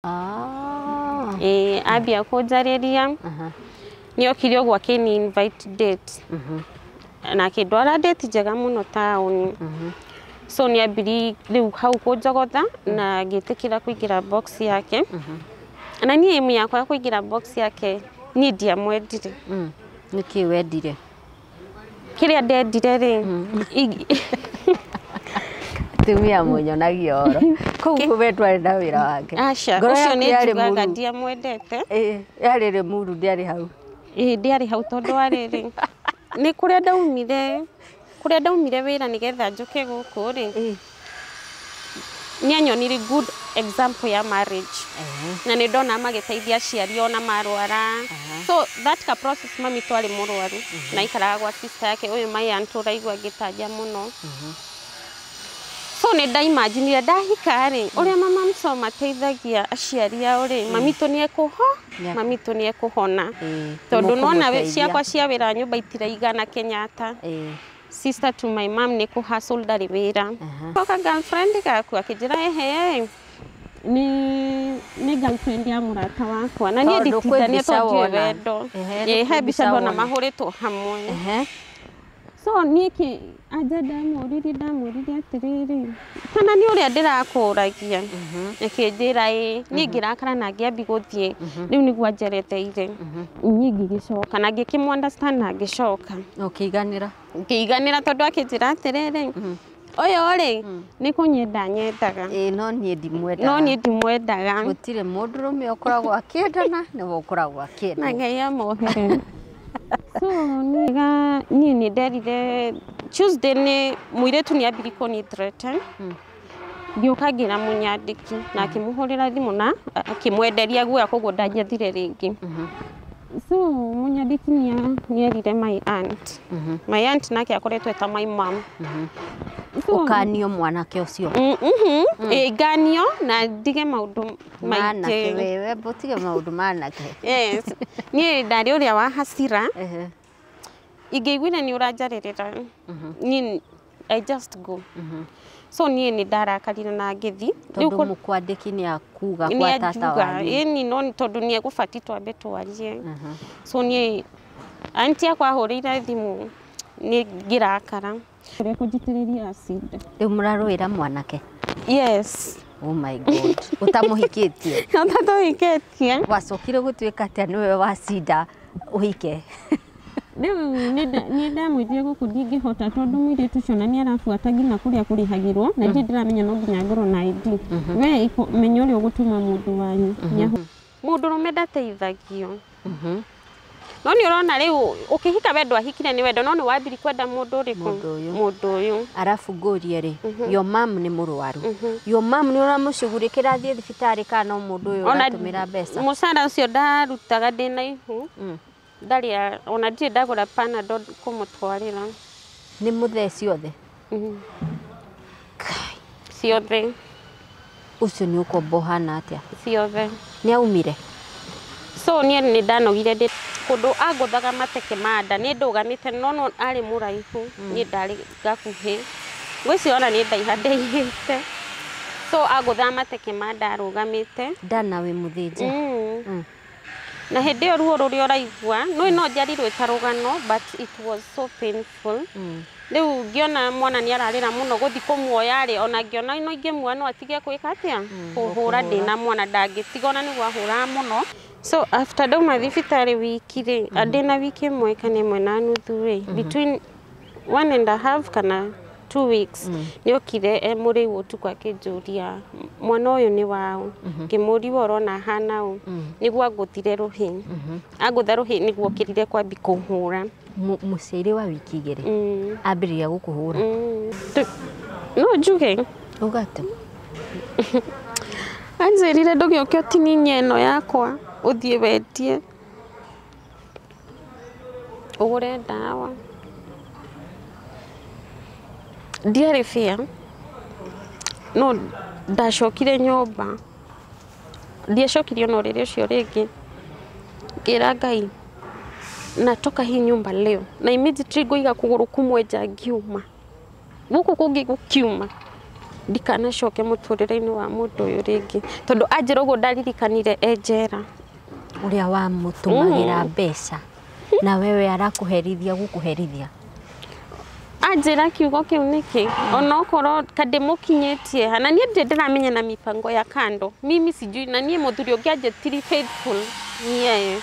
Ah. Ĩĩ, ambia kũnjarĩria, nĩ okire ũguo akĩni invite date na akĩndwara date njega mũno taũni. So nĩ ambiri rĩu hau kũnjogotha na ngĩtĩkĩra kũingĩra box yake. Na niĩ aim yakwa ya kũingĩra box yake, niĩ ndiamwendire. Nĩkĩ wendire? Kĩrĩa ndendire rĩ, Atumia mũnyonagia oro. Koguo we ndwarĩ na wĩra wake. Aca, Ngoro ũcio yaku nĩ yarĩ njugaga mũru. Ndiamwendete. Ĩĩ, yarĩ rĩmuru, ndĩarĩ hau. Ĩĩ, ndĩarĩ hau tondũ wa rĩrĩ, nĩ kũrĩa ndaumire wĩra nĩgetha njũke gũkũ rĩ, nĩ anyonirie good example ya marriage na nĩ ndona magĩteithia aciari ona marwara. So that ka process, mami twarĩ mũrwaru na aikaraga gwa sister yake ũyũ, my aunt ũraigua ngĩtanja mũno. So nĩ ndaimaginire ndahika rĩ, ũrĩa mama Msoma mateithagia aciari ao rĩ, mami tũ nĩ ekũho mami tũ nĩ ekũhona, tondũ nona nĩmũkũmũteithia. Ciakwa cia wĩra wa nyũmba itiraigana Kenyatta. Sister to my mom nĩ kũ hustle, ndarĩ wĩra. Coka girlfriend gaku akĩnjĩra, ehe, nĩ girlfriend ya mũrata wakwa na niĩ Tondũ kwĩ nditindania mbica tondũ ndiũĩ wona. wendo. Ehe, Ĩĩ, kwĩ he mbica mbica ndona wona. mahũrĩtwo hamwe. So niĩ kĩ anja ndamũririe atĩrĩrĩ, kana nĩ ũrĩa ndĩrakũragia? Akĩnjĩra ĩĩ. Niĩ ngĩrakara na ngĩambi gũthiĩ. Rĩu nĩguo anjeretheire, niĩ ngĩgĩcoka na ngĩkĩmũ understand na ngĩcoka. Ũkĩiganĩra. Ngĩiganĩra tondũ akĩnjĩra atĩrĩrĩ, ũyũ rĩ, nĩ kũnyenda nyendaga. Ĩĩ, no niĩ ndimwendaga. No niĩ ndimwendaga. Gũtirĩ mũndũrũme ũkoragwo akĩendana nĩwe ũkoragwo Na akĩendwo. Ngai amohere. So niĩ nĩ nderire Tuesday nĩ mũirĩtu nĩ ambiri kũni threaten. Ngĩũka ngĩra mũnyandĩki na akĩmũhũrĩra thimũ na akĩmwenderia guoya, koguo ndanjethire rĩngĩ. So mũnyandĩki nĩerire my aunt. My aunt nake akoretwo eta my mom. So, Ũkanio mwanake ũcio. Ĩ, nganio na ndige maũndũ Manake. maingĩ. Wewe ũtige maũndũ manake. Yes, niĩ ndarĩ ũrĩa wa hasira. Ingĩiguire nĩ ũranjarĩrĩra niĩ, I just go. So niĩ nĩ ndarakarire na ngĩthi. Rĩu Tondũ mũkwandĩki nĩ akuga nĩ kwa tata anjuga wanyu. Ĩni, no tondũ nĩ egũbatiĩ twambe twarie. So niĩ anti akwa ahũrĩire thimũ, nĩ ngĩrakara ũrĩa kũnjitĩrĩria acid. Rĩu mũrarũĩra mwanake? Yes. Oh my God, ũtamũhikĩtie? Ũtatũhikĩtie. Wacokire gũtuĩka atĩa nĩwe wacinda ũhike? Rĩu nĩ ndamwĩrire gũkũ ndingĩhota tondũ mũirĩtu ũcio na nĩ arabuata nginya kũrĩa kũrĩhagĩrwo na ndirĩ ndĩramenya no nginya ngorwo na ID. We menya ũrĩa ũgũtũma mũndũ wanyu. Mũndũrũme ndateithagio. No nĩ ũrona rĩu ũkĩhika, we ndwahikire nĩ wendo, no nĩ wambiri kwenda mũndũ ũrĩkũ? Mũndũ ũyũ. Mũndũ ũyũ. Arabu ngũrie rĩ, your mom nĩ mũrwaru, your mom nĩ ũramũcugurĩkĩra athiĩ thibitarĩ kana no mũndũ ũyũ Ona ũratũmĩra mbeca? Mũcara ũcio ndarutaga ndĩna ihu ndarĩ, ona ndirĩ ndagũra Panadol kũmũtwarĩra. Nĩ mũthee ciothe? Mhm. Ciothe. Ũcio nĩ ũkombo ũhana atĩa? Ciothe. Nĩ aumire? So niĩ nĩ ndanogire ndĩ kũndũ angũthaga mateke ma nda, nĩ ndũgamĩte no arĩ mũraihu, niĩ ndarĩ gakuhĩ, ngwĩciria ona niĩ ndaiha ndaihĩte. So angũthaga mateke ma nda arũgamĩte. Ndana wĩ mũthĩnje? Na hĩndĩ ĩyo ruo rũrĩa ũraigua no njarirwo ta rũgano, but it was so painful. Rĩu ngĩona mwana nĩ ararĩra mũno, gũthi kũmuoya rĩ, ona ngĩona no ingĩmuoya no atige gwĩka atĩa, kũhũra. Ndĩna mwana ndangĩtiga ona nĩguo ahũraga mũno. So after ndauma thibitarĩ wiki rĩ, ndĩna wiki ĩmwe kana ĩmwe na nuthu rĩ, between 1.5 kana 2 weeks, nĩ okire e mũrĩu ũtukũ akĩnjũria, mwana ũyũ nĩ waũ? Ngĩmũria, we ũrona ahana ũ? Nĩguo angũthire rũhĩ. Angũtha rũhĩ nĩguo okĩrire kwambi kũhũra. Mũciaire wa wiki 2 ambĩrĩria gũkũhũra? Mm. No njuge. Ũgate. Anjĩrire, ndũgĩũke ũtinie ĩno yakwa ũthiĩ wendie ũgũre ndawa. Ndiarĩ fair, no ndacokire nyũmba, ndiacokire ona ũrĩrĩ ũcio rĩngĩ. Ngĩra Ngai, natoka hii nyumba leo, na immediately ngũiga kũgũrũ kumwe nja, ngiuma gũkũ kũngĩ gũkiuma. Ndikanacoke mũtũrĩre-inĩ wa mũndũ ũyũ rĩngĩ, tondũ anjĩra ũguo ndaririkanire e njera. Ũrĩa wamũtũmagĩra mbeca na wewe arakũherithia gũkũherithia. Anjĩra kiugo kĩu nĩkĩ, onokorwo kandĩmũkinyĩtie ha, na niĩ ndirĩ ndĩramenya na mipango ya kando, mimi sijui. Na niĩ mũthuri ũngĩ anjĩtiri faithful ni yeye.